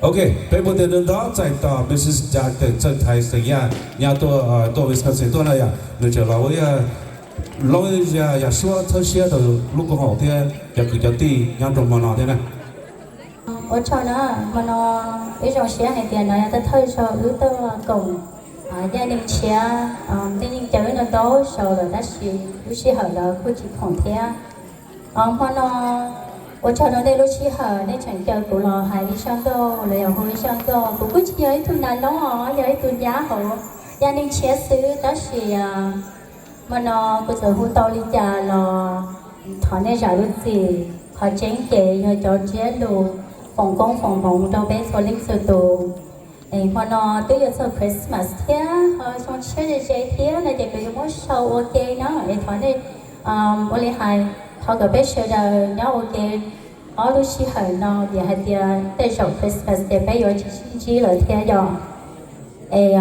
Ok, peb muaj tias nrov nrov txais tos Mrs Doctor Txawj Thaiv Xeem Yaj nyob tuaj, tuaj Wisconsin tuaj na yom, nws tseem los ua ib loo yam suab txhawb siab rau lub koom haum thiab cov kwv cov tij nyob rau hmo no thiab na. Ua tsaug na, hmo no ib zoo siab hais tias no yog thawj zaug wb tuaj koom Yaj Neeg tshiab, tej yeej caw wb no ntau zaus lawm tab sis lub sij hawm los kuj tsis khoom thiab. Hmo no ua tsaug rau nej lub sij hawm nej tseem caw kuv los hais ib zaj nkauj los yog hu ib zaj nkauj. Kuv kuj tsis yog ib tug nas loob os, yog ib tug nyab hauv Yaj Neeg tshiab xwb tab sis hmo no kuv txawm hu tau li cas los thov nej zam lub txim. Qhov tseeb ces yog cov ntsiab lus foom koob foom hmoov rau peb txhua leej txhua tus. Es hmo no twb yuav txog Christmas thiab ho zoo tshiab ze ze thiab no ces kuv yuav muab sau ua ke na es thov nej ua li hais, thov kom peb sawv daws nyob ua ke ob lub sij hawm no vim hais tias tej zaum Christmas ces peb yuav tsis sib ntsib lawm thiab yom. Es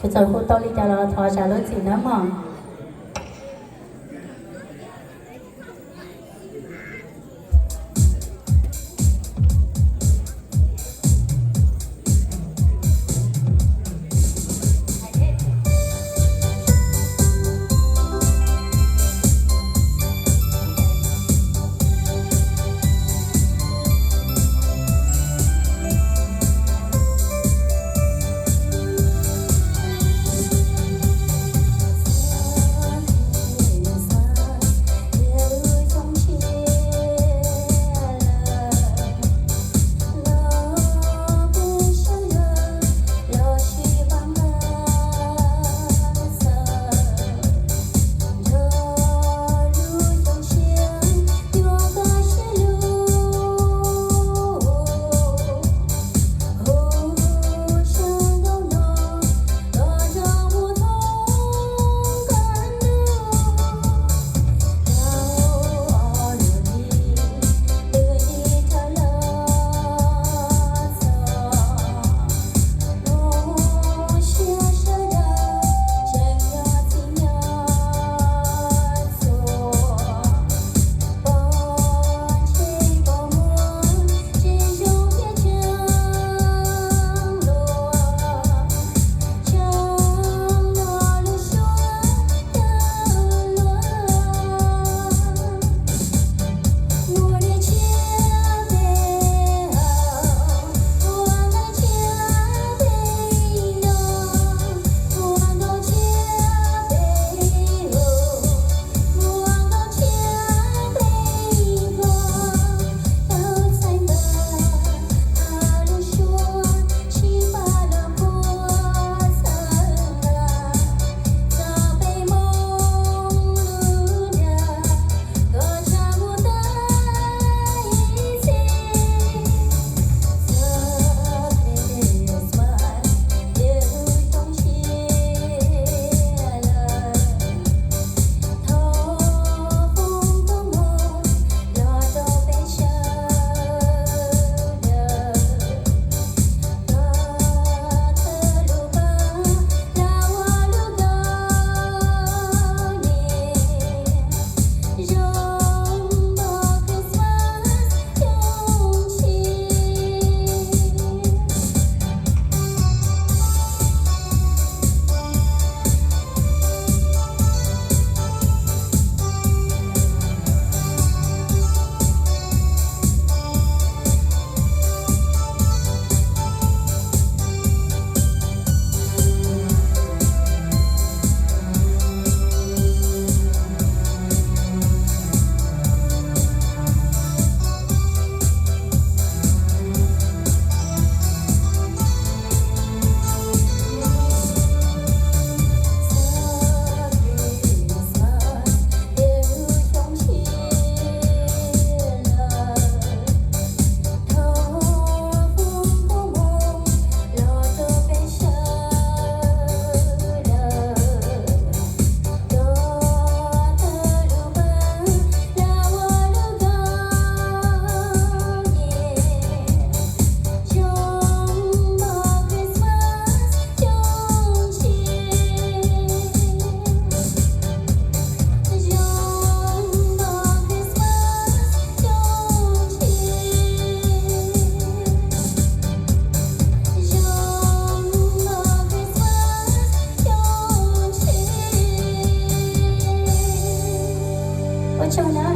kuv txawm hu tau li cas los thov zam lub txim nawb mog. Tso na.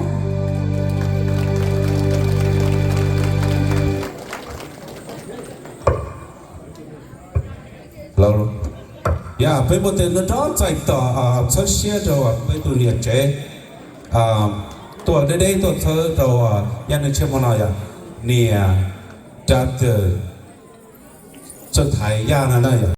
Yog peb muaj tej nub nrov txais tos, txhawb siab rau peb tus niam tsev tuaj deb deb tuaj txhawb rau yaj neeg tshiab hmo no yog niam Dab Txawj, Txawj Thaiv Yaj no na yog.